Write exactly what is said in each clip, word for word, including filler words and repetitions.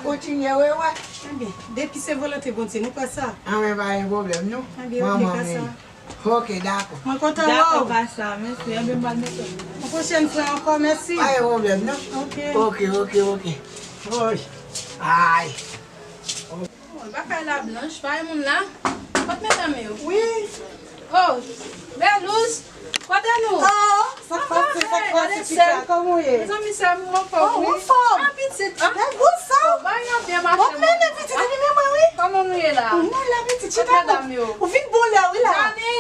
Kontinye, wi, wi. Ebyen, depi se volonte Bondye, nou pran sa. Anben, pa gen pwoblèm, non. Ebyen, ok, manman, pran sa. Ok, dakò. Mwen kontan wè w. Dakò, pa sa, mèsi. Ebyen, m pral mete w. Yon pwochèn fwa ankò, mèsi. Pa gen pwoblèm, non. Ok. Ok, ok, ok. Oy. Ay. Bon, bagay la blanch, pa gen moun la. Kot medam yo? Wi. Oh, Bèlouz, kote nou? Oh, sa k pase, sa k pase, Pika? Kòman w ye? Mezanmi, sè m, m anfòm, wi. Oh, w anfòm? Ah, pitit, ah. Lè gwo sa. Oh, bagay yo byen mache. W ap mennen pitit, epi men mwen, wi. Kòman nou ye la? Mwen la, pitit, chita non. Ou vin bon lè, wi, la. Janine,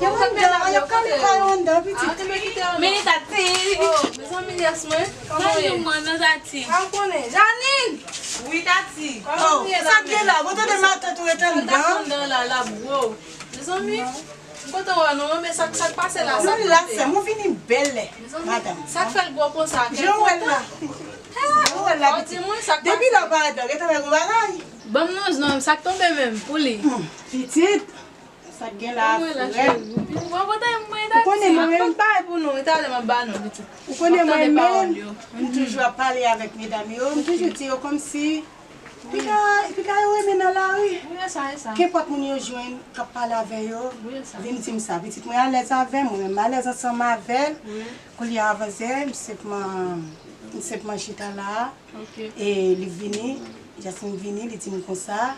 yo anndan, y ap kale kay yo anndan, pitit. Ah, te mwen kite yo. Mini Tati. Oh, mezanmi, yès mwen. Kòman w ye? Mwen, mwen, Tati. Pa konnen. Janine! Wi, Tati. Kòman w ye la? Sa k gen la? Mwen tande matant ou ret anndan. Sa k anndan la, la, bro. Mezanmi, m kontan wè nou, men sa, sa k pase la, sa k pase? Ou vini bèl lè, madanm. Sa k fè l gwo konsa? Jan w wè l la. Jan w wè l la, pitit. Depi lè w pa anndan, gentan wè gon bagay. Ban m non, non, sa k tonbe menm, pou li. Hmm, pitit. Sa k gen la, frè? Ou konnen mwen menm. Tout bagay pou nou, talè m ap ba nou, pitit. Ou konnen mwen menm, m toujou ap pale avèk medam yo, m toujou di yo kòmsi piga, piga yo renmen nan lari. Wi, e sa, e sa. Kenpòt moun yo jwenn k ap pale avè yo, vin di m sa. Pitit mwen alèz avè m, mwen menm m alèz ansanm avè l. Kounye a, avanse, m senpman, m senpman chita la. Ok. E li vini, Jasmine vini, li di m konsa,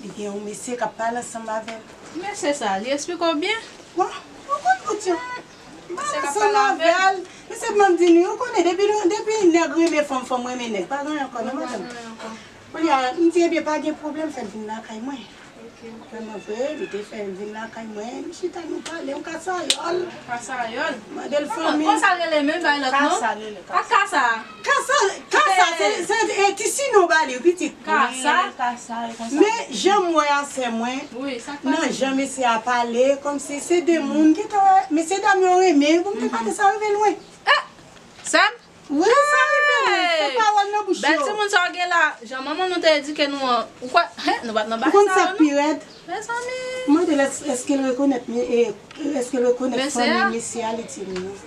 li gen yon mesye k ap pale ansanm avè l. Mesye sa, li esplike w byen? Bon, ou konn bout yo. Mesye k ap pale avè l. Mesye, m ap di nou, ou konnen, depi nou, depi nèg renmen fanm, fanm renmen nèg. Pa gen ankò, non, madanm. Kounye a, m di, ebyen, pa gen pwoblèm, fè l vin lakay mwen. Ok. Vrèman vre, li te fè l vin lakay mwen, nou chita nou pale, yon kasayòl. Kasayòl? Mande l fanmi. Kòman, kòman sa rele menm, bay lòt non? Kasa l rele, pa kasa. Kasa. Kasa, kasa, se, se, e, ti sinon ba li, pitit. Kasa? Wi, kasa, e konsa. Men, jan m wè a sè mwen, nan jan mesye a pale, kòmsi se de moun ki te wè, mesye dam yo renmen, pou m te pale sa rive lwen. Eh! Sè m? Wi, sa rive nou. Se pawòl nan bouch yo. Bèl timoun sa w gen la. Jan manman nou te edike nou an, ou kwè, hen, nou pa t nan bagay sa yo, non. Ou konn sa k pi rèd? Mezanmi. M mande l, èske l rekonèt, men, e, èske l rekonèt fanmi mesye a, li di m non.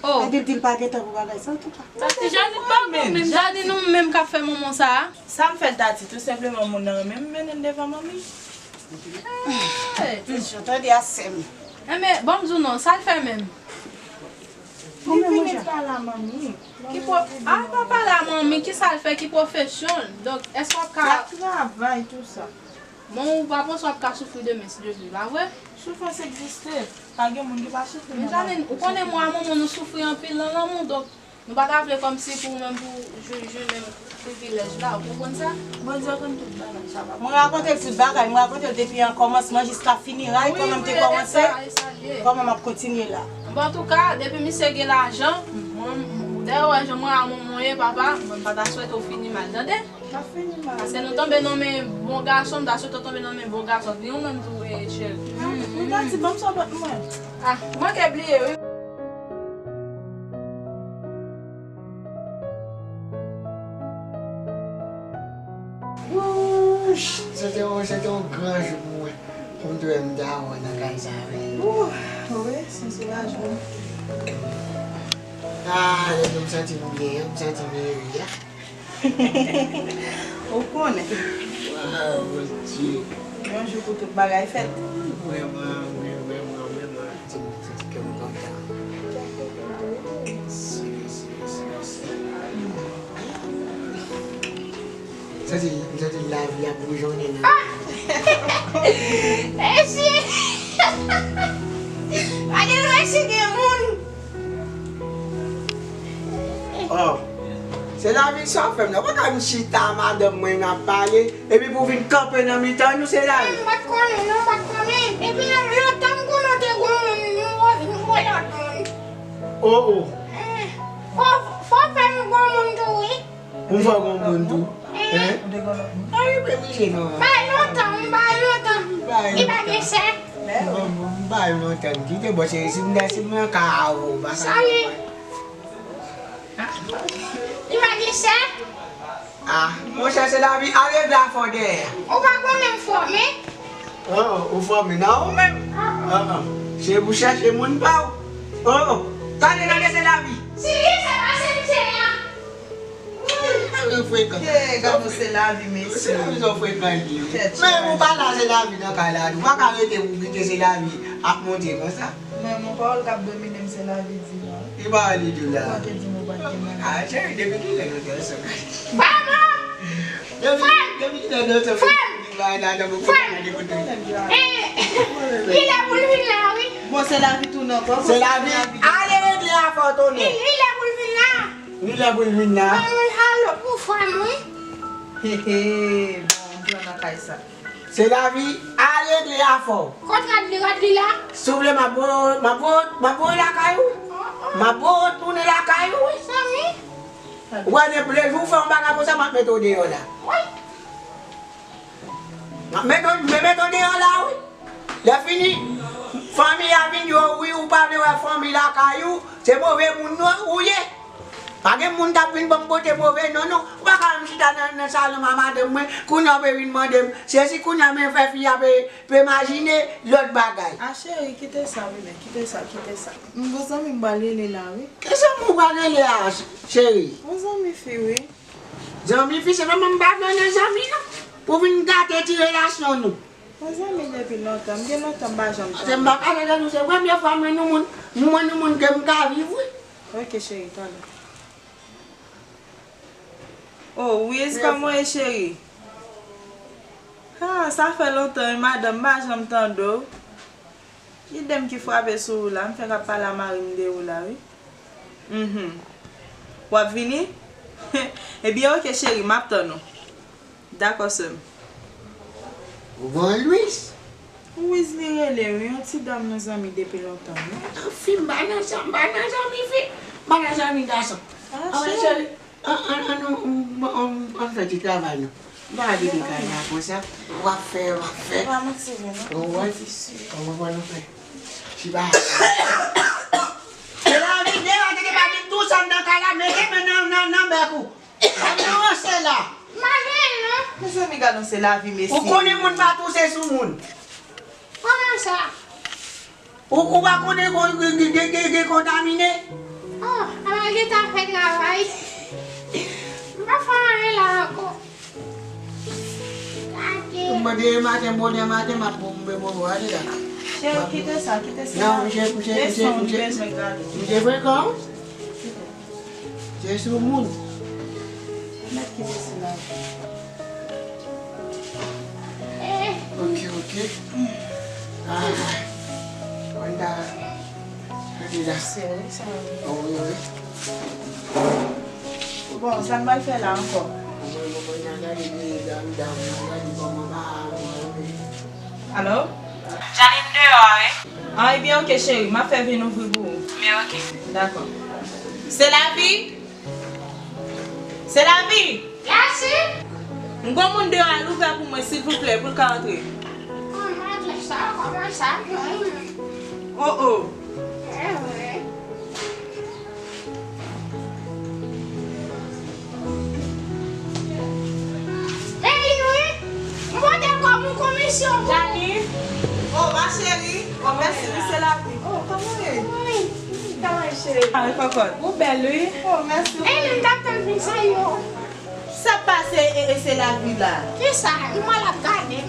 Oh. Epi l di l pa gen tan pou bagay sa, antouka. Sa ti Janine pa bon menm. Janine, nou menm k ap fè manman sa a. Sa m fè l, Tati, tou senpleman moun nan renmen m, mennen l devan manmi. Hey. Pitit, tande a sè m. Enben, ban m di w non, sa l fè menm? Li vini pale a manmi. Ki pwo-, a pa pale a manmi, ki sa l fè, ki pwofesyon l? Donk, èske w ap ka... L ap travay, tou sa. Bon, ou pa panse w ap ka soufri demen, si Dye vle, pa vre? Soufrans egziste. Pa gen moun ki pa soufri nan lavi. Men Janine, ou konnen mwen a manman nou soufri anpil nan lanmou, donk, nou pa ta vle kòmsi pou ou menm pou jwi, jwi menm privilèj la, ou konprann sa? Bondye konn tout bagay, sa pa. Mwen rakonte l tout bagay, mwen rakonte l depi an kòmansman jiska finiray, kòman m te kòmanse, kòman m ap kontinye la. Bon, antouka, depi misye gen lajan, mwen, dayè w wè jan mwen a manman w ye, papa, mwen pa ta swete w fini mal, tande? Paske nou tonbe nan men bon gason, m ta swete w tonbe nan men bon gason. Gen yon nonm tou, e, cheri. Ou ta di, ban m sa w pot mwen. Ah, m manke bliye, wi. Wouch! Se te yon, se te yon gran jou pou mwen. Pou m te wè m ta wè nan kay sa, wi. Wouh! Wi, se soulajman. Ah, lè m santi m byen, m santi m ere, a. Ou konnen. Waw, Bondye. Yon jou pou tout bagay fèt. Vrèman, wi, vrèman, vrèman. Ti moun santi kè m kontan. Mèsi, mèsi, mèsi, mèsi. Santi, m santi lavi ap boujonnen nan. Ah! Mèsi! Pa gen mèsi gen moun. Oh, se lavi sa w fè m nan. Ou pa ka vin chita madanm mwen n ap pale, epi pou w vin kanpe nan mitan nou, se lavi. M pa t konnen non, m pa t konnen. Epi lontan m konnen w te gon moun, nou revin pou lòt moun. Oh, oh. Eh, fò, fò fè m gon moun tou, wi. Ou fè gon moun tou? Hein? Ou te gon lòt moun? Ay, ou pa oblije non. Bay lontan, m bay lontan. Li pa gen sè. M bay lontan. Kite bò cheri, si m nan, si m nan ka a ou, pa sa. Salut. Li pa gen sè. Ah, monchè, se lavi, ale vle a fò dèyè. Ou pa konnen m fòme? Oh, ou fòme nan ou menm. Ah, ah. Se pou chèche moun pa ou. Oh, oh. Tande, tande, se lavi. Si li se pa se misye a. Frekan. Hey, gade, se lavi, mesye. Se lavi, sa frekan li ye. Men ou pa la, se lavi nan kay la tou. Ou pa ka rete pou kite se lavi ap monte konsa. Manman, pawòl k ap domine m, se lavi di la. Li pa li di la. Ou pa te di m ou pa t gen manman. Ah, cheri, depi kilè nou te ansanm? Manman! Depi, depi kilè nou ansanm? Frè m! Li pa la nan moun. Frè m! Eh, li lè pou l vin la, wi. Bon, se lavi tounen ankò. Se lavi. Ale regle afè w tounen. Li, li lè pou l vin la. Li lè pou l vin la. Mwen alo pou frè m, wi. He, he, bon, m pran nan kay sa. Se lavi, al regle afè w. Kot rad li, rad li la? Si w vle, m ap voye, m ap voye, m ap voye lakay ou. M ap voye w tounen lakay ou, wi. Zanmi. Ou wè, depi lejou w fè yon bagay konsa, m ap mete w deyò la. Wi. M ap mete w, m mete w deyò la, wi. Lè fini, fanmi a vin di w, wi, ou pa vle wè fanmi lakay ou, se move moun ou ye. Pa gen moun k ap vin ban m pote move non, non. Ou pa ka wè m chita nan, nan salon a madanm mwen, kounye a w pe vin mande m sesi, kounye a men fè fi a pe, pe imajine lòt bagay. Ah, cheri, kite sa, bebe, kite sa, kite sa. M gon zanmi m pral rele la, wi. Ki zanmi w pral rele a, cheri? Gon zanmi fi, wi. Zanmi fi, se pa mwen m pa vle nan zanmi, non. Pou vin gate ti relasyon nou. Mezanmi, depi lontan, m gen lontan m pa janm tande. Se m pa pale de nou, se premye fwa mwen nou moun, mwen nou moun ke m ka viv, wi. Ok, cheri, tande. Oh, Wiz, kòman w ye, cheri? Ha, sa fè lontan, wi, madanm, m pa janm tande w. Ide m ki frape sou ou la, m fèk ap pale a mari m de ou la, wi. Mhm. W ap vini? Ebyen, ok, cheri, m ap tann ou. Dakò, sè m. Ou gon Louis? Louis li rele, wi, yon ti dam nou zanmi depi lontan, wi. Fi, m pa nan zan-, m pa nan zanmi fi, m pa nan zanmi gason. Ah, cheri. An, an, an, nou, an, an, an fè ti travay nou. M pa kite kay la konsa. W ap fè, w ap fè. Pa motive, non. Ou wè? Ou konprann, nou fè. Ti bagay. Se lavi deyò, te te pa vin tou sèl nan kay la, mete men nan, nan, nan bèk ou. An nou ranse la. M pa gen, non. Mezanmi, gade yon se lavi, mesye. Ou konnen moun pa touse sou moun. Kòman sa? Ou, ou pa konnen gen, gen, gen, gen, gen kontamine? Oh, ala gentan fè travay. M pa fè anyen la ankò. Gade. M mande maten, bonè maten, m ap bon, bon, bon, gade la. Cheri, kite sa, kite sa. Non, misye, misye, misye, misye. Misye frekan, wi. Se sou moun. Mèt kite sila. Ok, ok. Ah. Wanda. Gade la. Se vre, sa vre. Oh, wi, wi. Bon, sa m pral fè la ankò? Mwen, mwen, mwen, nan gade vye dam, dam, nan gade kòman ba, mwen, mwen. Alo? Janine deyò a, wi. Ah, ebyen, ok, cheri, m ap fè vin ouvri pou ou. Men ok. Dakò. Se lavi? Se lavi? Yasi? M gon moun deyò a, louvè pou mwen, silvouplè, pou l ka antre. Kòman sa, kòman sa? Oh, oh. Eh, wi. Men li wi, m pote kòb ou komisyon pou ou. Janine. Oh, ma chérie. Oh, mèsi, wi, se lavi. Oh, kòman w ye? Wi, kòman w ye, cheri? Ah, wi, kòkòt. Ou bèl, wi. Oh, mèsi. E li m t ap tann pou sa yo. Sa pase, e, e se lavi la. Kisa? M wè l ap gade m.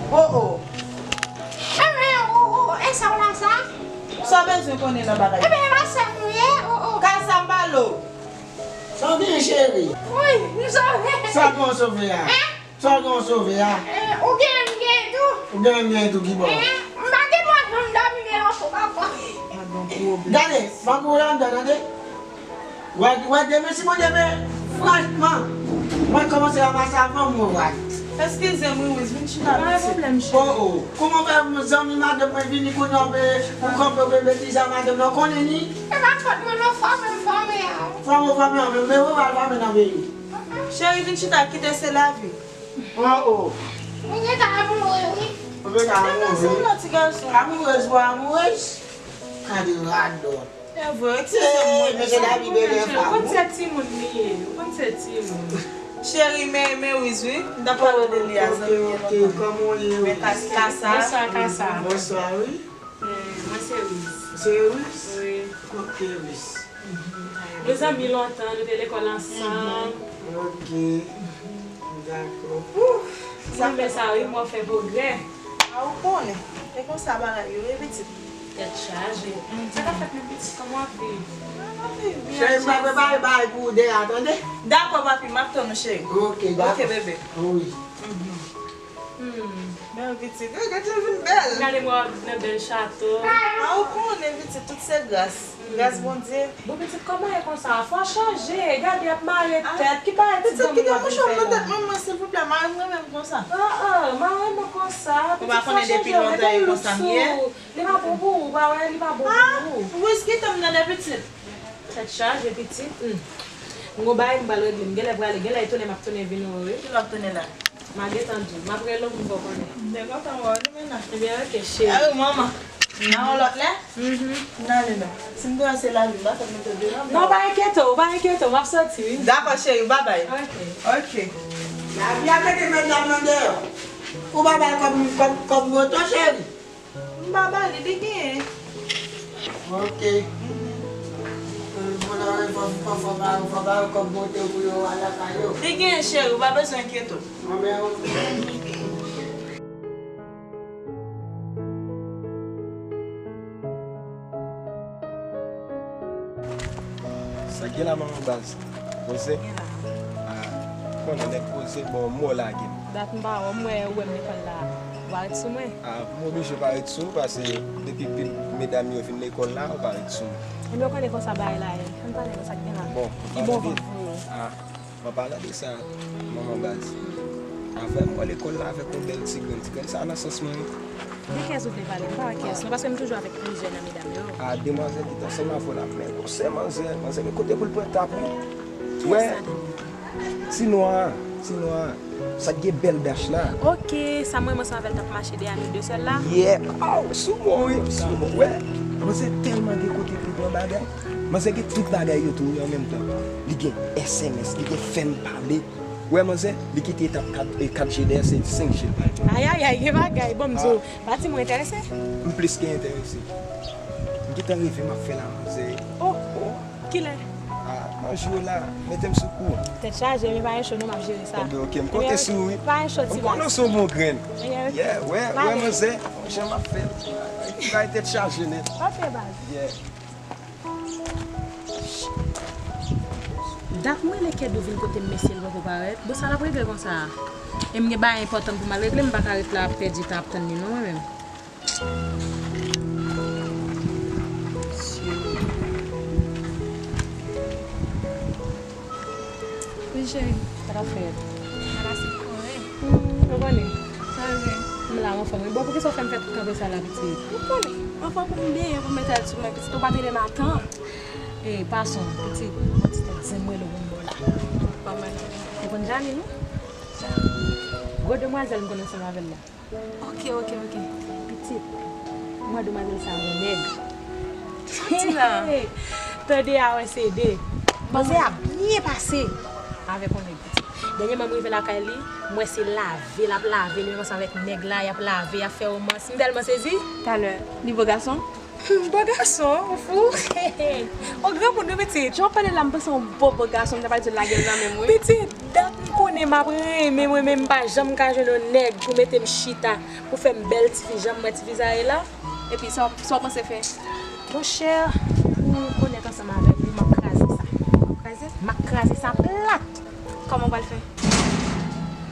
Oh, oh. Enben, oh, oh, e sa w la sa? Sa w bezwen konnen nan bagay? Enben, e pa sè m ou ye, oh, oh. Kay sa m pale w. Sa w gen, cheri? Wi, m sove. Sa w gen w sove a? Hein? Sa w gen w sove a? Eh, ou gen, m gen tou. Ou gen, m gen tou, ki bò? Eh, m pa gen dwa janm dòmi, men yon fo papa. Gade, m ap gouye anndan, tande? Wè, wè, demen si Bondye vle, franchman, mwen kòmanse ranmase avan mwen wè. Eskize m, wi, Wiz, vin chita pitit. Pa gen pwoblèm, cheri. Oh, oh. Kòman w fè zanmi madanm mwen vini kounye a, w kanpe, w fè betiz a madanm nan, w konnen li? E pa fòt mwen non, fòme m fòme a. Fòme w fòme a, men, men ou al fòme nan peyi. Cheri, vin chita, kite se lavi. Oh, oh. Mwen gentan amoure, wi. Ou gentan amoure? Amourez ou amourez? Gade radòt. Se vre, eskize m, mwen, mesye, lavi bèl fwa. Ou konn se timoun li ye, ou konn se timoun. Cheri, men, men Wiz, wi. M t ap pale de li a, zanmi m. Ok, ok, kòman w ye, Wiz? Men Kas-, Kasa. Bonswa, Kasa. Bonswa, wi. Eh, mwen se Wiz. Se Wiz? Wi. Kote Wiz? Nou zanmi lontan, nou te lekòl ansanm. Ok. Dakò. Mwen renmen sa wi, mwen fè pwogrè. A, ou konnen. E konsa bagay yo ye, pitit. Tèt chaje. Sa ka fèt menm, pitit, kòman w ap viv? Mwen ap viv byen. Cheri, m ap prepare bagay pou ou deyò, tande? Dakò, papi, m ap tann ou, cheri. Ok, dakò. Ok, bebe. Wi. Hmm. Bèl pitit. Gade, gade, l vin bèl. Gade mwen nan bèl chato. A, ou konnen, pitit, tout se gras. Gras Bondye. Bon, pitit, kòman e konsa? Fò chanje. Gade, y ap mare tèt. Ki bagay ti granmoun ap vin fè la? Pitit, kite mouchwa nan tèt manman, silvouplè. Mare m renmen m konsa. Ah, ah, mare m konsa. Ou pa konnen depi lontan e konsa m ye? Li pa bon pou ou, pa wè, li pa bon pou ou. Wis, kite m nan de pitit. Tèt chaje, pitit. Hmm. M gon bagay m pral regle. M genlè prale, genlè e tounen m ap tounen vin wè w wi. Ki lè w ap tounen la? M a gentan di w. M ap rele w pou m fè w konnen. M te kontan wè w wi, Mena. Ebyen, ok, cheri. A wi, manman. Nan yon lòt lè? Mhm. N ale non. Si m te wè se lavi m, m pa fè m mete w deyò. Non, pa enkyete w, pa enkyete w, m ap soti wi. Dakò, cheri, babay. Ok. Ok. Lavi a mete medam nan deyò. Ou pa bay kòb, kòb, kòb moto, cheri? M pa ba li, li genyen. Ok. Bon, lè fò, fò, fò ba, fò ba yo kòb moto pou yo al lakay yo. Li genyen, cheri, ou pa bezwen enkyete w. Anben, ok. Sa k gen la, manman baz? Poze? Gen la. Ah, konnen nèg poze, bon, mò lage m. Dat m pa wè w, m wè ou wè m lekòl la. Ou pa ret sou mwen? Ah, m oblije pa ret sou ou, paske depi pil medam yo vin lekòl la, ou pa ret sou mwen. Ebyen, ou konnen konsa bagay la ye. Ann pale konsa k gen la. Bon, ki bon vant pou yo. Ah, an palan de sa, manman baz. Avè m, mwen lekòl la avèk yon bèl ti grenn. Ti grenn sa nan sans mwen wi. De kiyès ou vle pale? M pa wè kiyès non, paske m toujou avèk plizyè nan medam yo. A, demwazèl ki t ansanm avè w la, men gwosè manzè, manzè gen kote pou l pran tap wi. Wè, ti nwa a, ti nwa a, sa k gen bèl dach la. Ok, sa m renmen ansanm avè l t ap mache dèyè nou de sèl la. Yeah, aw, sou mwen wi, sou mwen, wè. Manzè tèlman gen kote pou l pran bagay. Manzè gen tout bagay yo tou wi an menm tan. Li gen S M S, li gen fè m pale. Wè manzè, li kite etap kat, e, kat G dèyè, se senk G. Ayayay, gen bagay, bon, m di w, pati mwen enterese. M plis ke enterese. M gentan reve m ap fè la manzè. Oh, oh, kilè? Ah, nan jou la, mete m sou kou. Tèt chaje, men pa gen cho non, m ap jere sa. Ebyen, ok, m konte sou ou wi. Pa gen cho, ti baz. M konnen w se yon bon grenn. Yeah, wè, wè manzè, jan m ap fè. Bay tèt chaje nèt. Ok, baz. Yeah. Dat m rele Kèdou vin kote m, mesye, l poko parèt. Bon, sa l ap regle konsa a? E m gen bagay enpòtan pou m al regle, m pa ka ret la ap pèdi tan ap tann li non, mwen menm. Wi, cheri. Sa k ap fèt? Ala se kòrèk. Hmm, ou konnen. Sa vre. M la anfòm wi. Bon, poukisa w fè m fè tout kanpe sa la, pitit? Ou konnen. Anfòm pou m byenyen pou m mete l sou mwen, pitit. Ou pa t rele m a tan. E, pason, pitit. Yon ti tèt zen m rele w pou m ba w la. Ou konn Jani, non? Gwo demwazèl m konn ansanm avè l la. Ok, ok, ok. Pitit, m wè demwazèl sa a gon nèg. Sa w di la? Tande a wè se de. Manzè a byen pase avèk yon nèg, pitit. Dènyèman m rive lakay li, m wè se lave l ap lave li menm ansanm avèk nèg la, y ap lave, y ap fè womans. M tèlman sezi. Talè, li bo gason? Hmm, bo gason, ou fou? Yon granmoun wi, pitit. Jan w pale la, m panse yon bo bo gason, m ta pral di w lage l nan men m wi. Pitit, dat m konnen m ap renmen mwen, men m pa janm ka jwenn yon nèg pou mete m chita, pou fè m bèl tifi, jan m wè tifi sa ye la. Epi, sa w, sa w panse fè? Monchè, pou m onèt ansanm avèk ou, m ap kraze sa. W ap kraze? M ap kraze sa plat! Kòman w pral fè?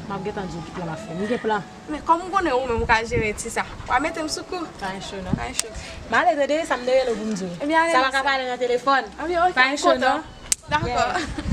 M ap gentan di w ki plan m ap fè. M gen plan. Men kòm m konnen ou menm ou ka jere ti sa, w a mete m sou kou. Pa gen cho non. Pa gen cho. M ale tande, sa m te rele w pou m di w. Ebyen, ale. Sa pa ka pale nan telefòn. Ebyen, ok, m kontan. Pa gen cho non. Dakò. Yeah.